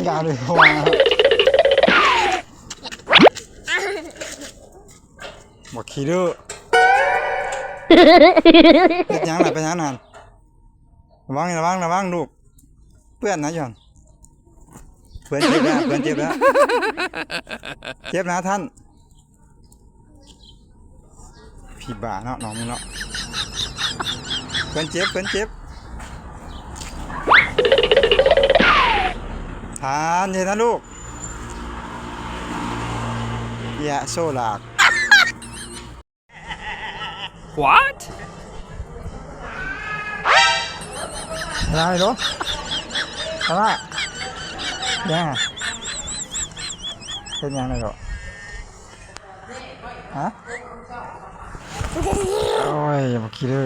ຢ່າເລີຍ ເພາະວ່າ ບັກຂີ້ດື້ ເຮັດຫຍັງລະ ໄປທາງນັ້ນ? ລະວັງ ລະວັງ ລະວັງລູກ ເປື້ອນນະຢູ່ຫັ້ນ. ເພື່ອນເຈັບແລ້ວ ເພື່ອນເຈັບແລ້ວ ເຈັບນະທ່ານ. ຜີບ້າເນາະ ນ້ອງມຶງເນາະ. ເພື່ອນເຈັບ ເພື່ອນເຈັບ. ທ່ານ ຢ່າເຮັດນະລູກ. ເຢຍໂຊລາກ. What? ອະໄລໂລ? ອະລະ ຫຍັງ? ເປັນຫຍັງໄດ້ໂລ? ຮະ? ໂອ້ຍ ບັກຂີ້ດື້.